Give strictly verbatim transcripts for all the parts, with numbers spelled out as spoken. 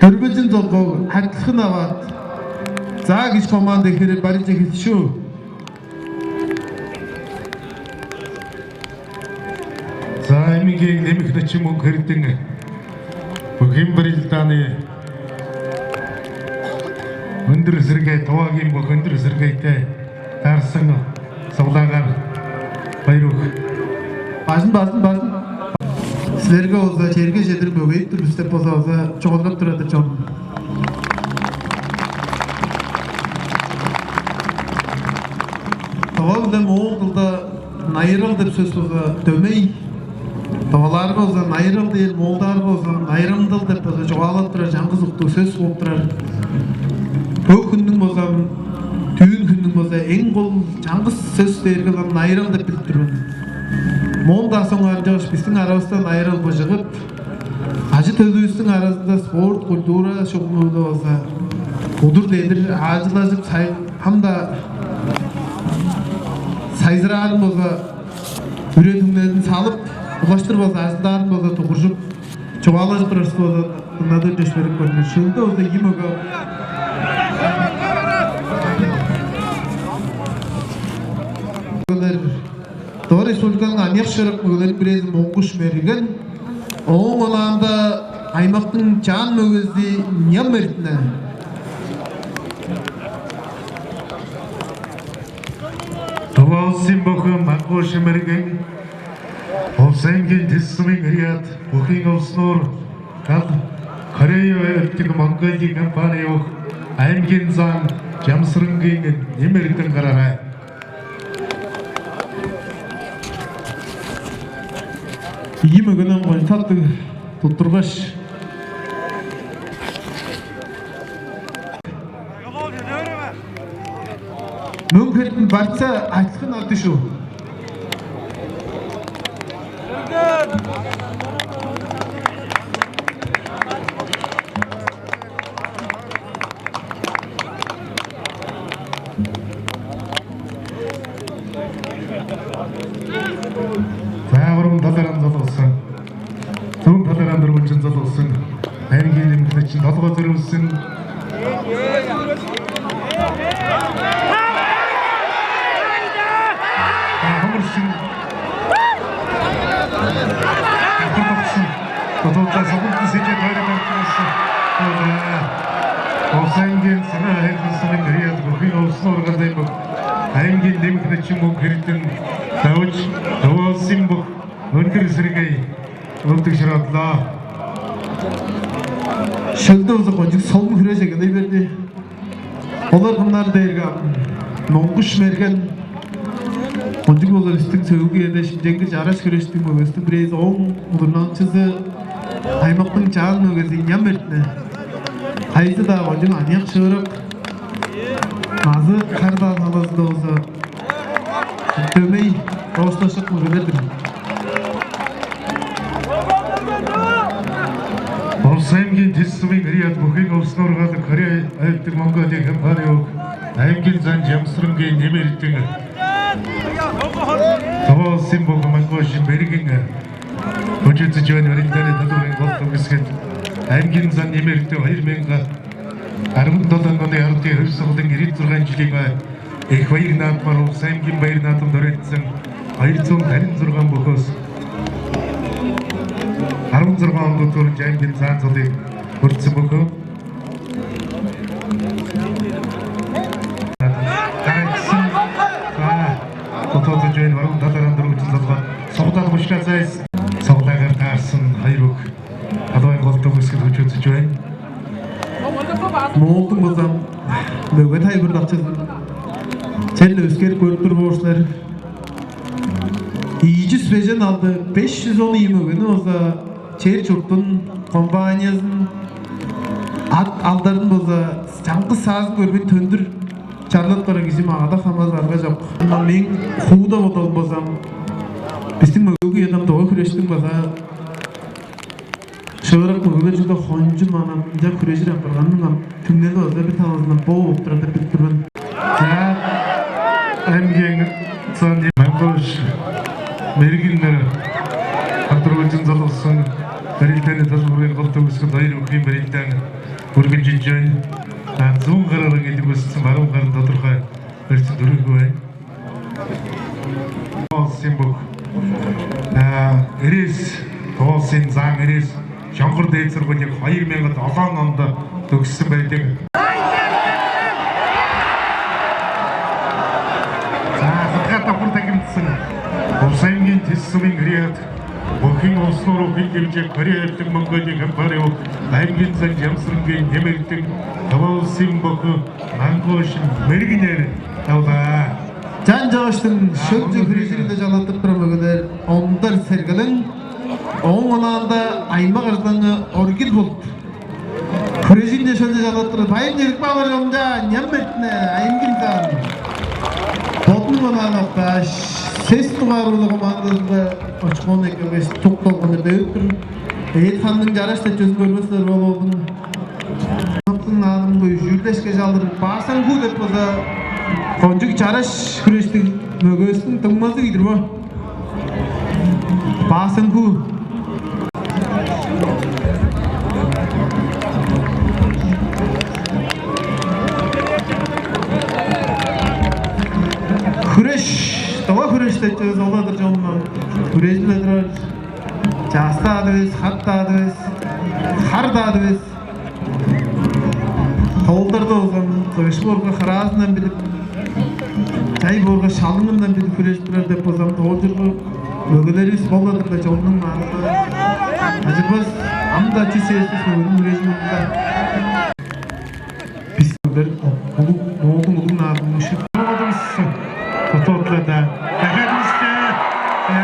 Дөрбөлчүн долгов Айтылгын Ават. За, киш команда хире барыже хитшу. За, эмиге демик дачы муң херитиңе. Бу ким бир илтаны. Өндүр сирге, товагин бу өндүр сиргейте. Тарсың сылдагар. Байрук. Бажын, бажын, бажын. Силерге болза черге чедир мөгейип тур бис деп болза болза чогулдап турады чон. Товал биле моол кылда найырал деп сөс болза дөмей. Товалаарга болза найырал дээр, моолдаарга болза найырымдал деп болза чугаалап турар чаңгыс уктуг сөс болуп турар. Бо хүннүң болза, дүүн хүннүң болза эң кол чаңгыс сөс дээрге болза найырал деп билип тур мен. Моон-даа соңгаар чогуш бистиң аравыстан найырал быжыгып, ажы-төлүвүстүң аразында спорт, культура шугуму-биле болза удур-дедир аажылажып, сай-, ам-даа сайзыраарын болза үре-түңнелин салып, улаштыр болза ажылдаарын болза дугуржуп, чугаалажып турарывыс болза ынадыр чөпшээреп көрүңер. Шөлде болза ийи мөге. Доо республиканың аныяк шыырак мөгелериниң бирээзи Моңгуш Мерген. Ооң онаанда аймактың чаан мөгези Ням Эртине. Тывавыс симбоху Моңгуш Мерген. Овсайнгин тис сымын риат бухинг овснур кад Корея өттүг Монголия компания ох аймгин зан чамсырынгын немерден карара. Ийи мөгенен кончактыг туттургаш, мөңгүртүн барца айтылгын артышу. Зааврын татаран залгысын. Тун татаран дургунчун залгысын. Аймгин эмгичин залгы зырывсын. Хамырсын. Хамырсын. Бодолда согулду секе тойру бартмасы. Ода. Осайнген сына хердисинин рият бүхүн олсун органдай бу. Аймгин демгичин бу херитин. Давыч. Давал симбук. Өндүр сиргей. Ылдыг шырадыла. Шөлдө болза кончуг солун хүреш эгелей берди. Олар кымнар дээрге Моңгуш Мерген, кончуг болза бистиң сөөлгү үеде шимченгир чараш хүрештиң мөгезиниң бирээзи, ооң удурланыкчызы аймактың чаан мөгези Ням Эртине. Кайызы-даа кончуг аныяк шыырак, назы хар-даа талазында болза дөмей доосташкын көрүлер-дир. Овсайнген тис-сымын риат бүхүн овсун оргады Корея айыптыг Монголия компания ок. Аймгин зан чамсырынген немериттиңер. Товал символ Монгол беригиңер. Хочется чуан өрүндәне татуурын кол төгүскет. Аймгин зан немеритте байыр менга. Армын долдан гоны арты хөрсөгдөн ирит турган жилиңа. Эх байырнаат бар, Овсайнген байырнаатым дөреттиң. Айырцуун харин зурган бохос. Арвын зурган дутур жайын бин саан сылдыг. Уртсы бохо. Тараксын. Ба. Ототы жойн варыл татаран дуру учун залган. Соғдан хушка сайс. Соғдагар тарсын хайрук. Адавай колтук иски учун жойн. Моолдуң болзам мөге тайбырдакчызын черле өскер көрүп тур боорсулар. Ийи чүс бежен алды, беш чүс он ийи мөгени болза чер чуртун, компаниязын, ат алдарын болза чаңгыс саазын көрбейн төндүр чарлап барган кижи магада хамазы арга чок. Ынма мээң хууда бодалым болзам, бистиң мөге ыядам доо хүрээштиң база шыырак мөгелер чүгле хончун маанам ынча хүрежир апарганның ам түңнели база бир талазындан боо болуп турар деп билип тур мен. За, эмгең сан Маңгош мергиннер катыргылчын залыксын. Берилтени тажылбырын кылтывыскы дайыр укуй Биринтен бүргүнчүнчен анзуун карарың эдиг өссүн барым карында турга өрсүн дүрүгүвен. Ол симбук. Эрес, тоосин заң эрес. Жоңгур дээт сургуульче хоёр мянга долоон онда төгсүн байдыг. За, хатка тапкырда кимдисиң? Улсаймгин тис сумин гриат. Бохин олсур ухин демче Кореяттың мөңгөдү компарио даймгин сан жамсырынген немелтиң таваусин боху мангошин мергинер алба. Чан чоостуң шөлчү хүрежиринде чалаттырып турар мөгелер Ондар Сергелең, ооң онаанда аймак ажылдаңы Оргил болуп тур. Хүрежинче шөлчү чалаттырып, байыр чедип каалар чонунча ням бертине айынгын саан. Бодунуң онаан октааш, сес дугаар улугу маңдызында очкоон эккелгеш, тук долгандыр девип тур. Эът ханның чараш тачызын көрбес-лер болуобун. Наадымга үжүүрлешке чалдыр Баасан Хуу деп болза, кончуг чараш хүрештиг мөгөөстүң дуңмазы кидир бо. Баасан Хуу. Хүреш, дова хүреш деп чыгыс оладыр чонну. Хүрежип турар. Частаадывыс, хаттаадывыс, хардаадывыс. Тоолдарда болзам, кыш боорга хыраазындан билип, чай боорга шалыңындан билип хүрежип турар деп болзам, тоолчургу мөгелеривис болладыр-да, чоннуң маанында. Ажырбас, ам-даа чүс эвес мөгениң үрезин мурнунда. Бис мөгелер улуг, Моолдуң улуг наадымын шыдырадывыс. Тотуотлада. Дахадывысте. Я,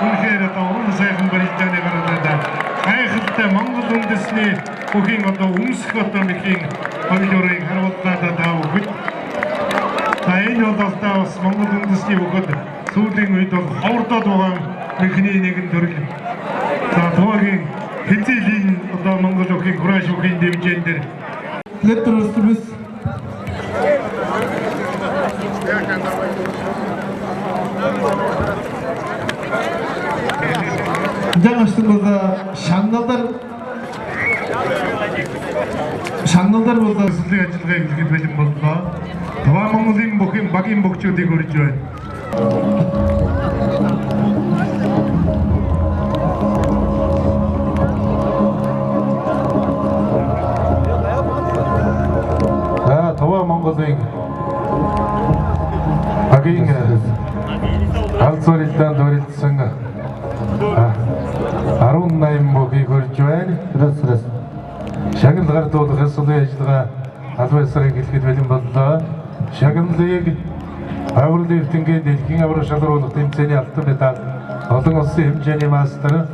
үнхээрэ тавылын сайхын баританы карадада. Хайхытта Моңгол үндүсүнү бухин ото, умск ото михин помидоры харвалдада да угут. Дайын одалта ос Моңгол үндүсүнү угут. Суудың үйдө хорда туган михини негин төрүлүп. За, тугагин хилчилин ото Моңгол охин, кураж охин демчендер. Билет турарыстыр бис. Ынчангаштың болза шаңналдар, шаңналдар болза сылдыг ажылга илгилбелим болду. Тыва Моңгулдуң бохин багин бокчу дег көрүчү. За, Тыва Моңгулдуң багин алсорилдан дорилсың. Арун найм боги көрчүвэн. Раз, раз. Шагыл гар долу хасылы ажылга. Адвайсырын килгидивелин болду. Шагынлыг авыр лифтинге делхин авыр шалыр олуктун сени алты медаль. Олдуң осы хемчени мастыры.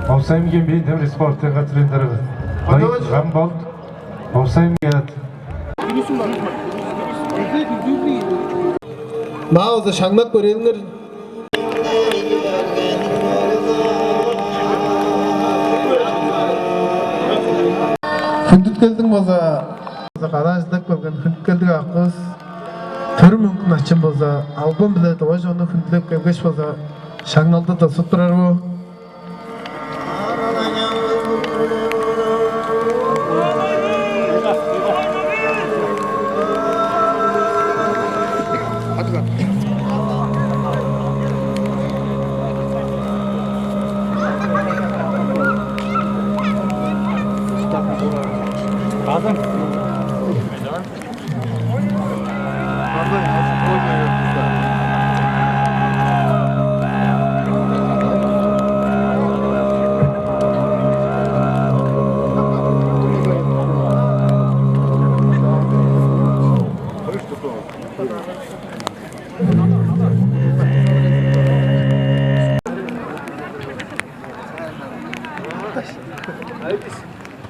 Овсайм ким бейт хемри спорттың катрындыры. Ой, Ой, Гамболт. Овсайм герат. Маа оза шаңнап көрелиңер. Хүндүткелдиң болза, болза кадаа чыдып келген хүндүткелдиг акывыс төрүм үңкүн ачын болза, албан биле дывай чонну хүндүлеп келгеш болза, шаңналды тосуп турар бу.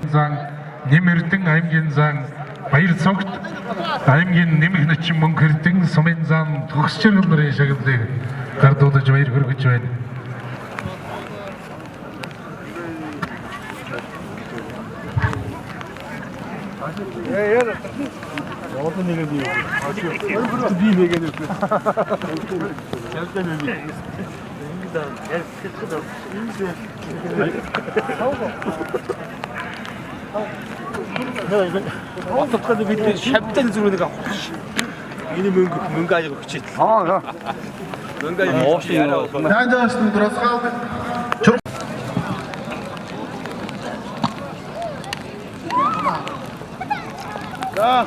Заң, немирдиң аймгин заң, байыр согт, аймгин немир нычым муң кирдиң, сомин заң, төгсчер кылдыр эшегилди, кардууда чуайыр көргүч чуайн. Оортун неге дейм? Ачы. Дий неге дейм? Чалча неге дейм? Инги дан, чалча неге дейм? Инги дан. Отуртканы битти шептен зурунуга. Ini minggu, minggu aja kecil. Aa, ya. Minggu aja kecil. Nerede açtın? Burası kaldı. Çok. Ya.